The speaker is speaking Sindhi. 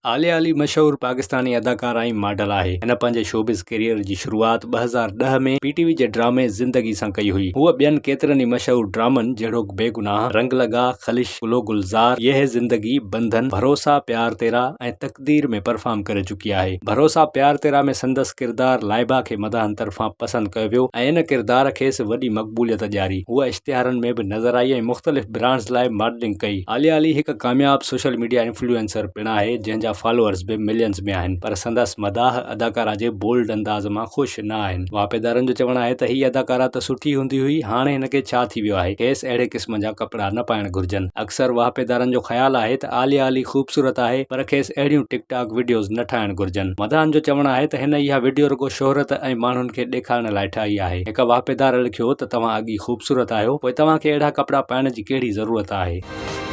عاليه علي مشهور پاڪستاني اداڪاره ۽ ماڊل آهي. هن پنهنجي شوبز ڪيريئر جي شروعات 2010 ۾ پي ٽي وي جي ڊرامي زندگي سان ڪئي هئي. هوء ٻين ڪيترن ئي مشهور ڊرامن جهڙوڪ بيگناهه، رنگ لگا، خلش، گلو گلزار، يهه زندگي، بنڌن، ڀروسا پيار تيرا ۽ تقدير ۾ پرفارم ڪري چڪي آهي. ڀروسا پيار تيرا ۾ سندس ڪردار لائبه کي مداحن طرفان پسند ڪيو ويو ۽ ان ڪردار کيس وڏي مقبوليت ڏياري. هوء اشتهارن ۾ به نظر آئي ۽ مختلف برانڊز لاء ماڊلنگ ڪئي. عاليه علي هڪ ڪامياب سوشل ميڊيا انفلوئنسر پڻ آهي جنهن جا فالوئرز به ملينز ۾ آهن پر سندس مداح اداڪارا جي بولڊ انداز مان خوش نه آهن. واهپيدارن جو چوڻ آهي ته هي اداڪارا ته سٺي هوندي هئي هاڻي هن کي ڇا ٿي ويو آهي کيس اهڙي قسم جا ڪپڙا نه پائڻ گهرجن. اڪثر واهپيدارن جو خيال آهي ته عاليه علي خوبصورت آهي پر کيس اهڙيون ٽڪ ٽاڪ وڊيوز نه ٺاهڻ گهرجن. مداحن جو چوڻ آهي ته هن اها وڊيو رڳو شهرت ۽ ماڻهن کي ڏيکارڻ لاء ٺاهي آهي. هڪ واهپيدار لکيو ته توهان اڳ ئي خوبصورت آهيو پوء توهان کي اهڙا ڪپڙا پائڻ جي ڪهڙي ضرورت آهي.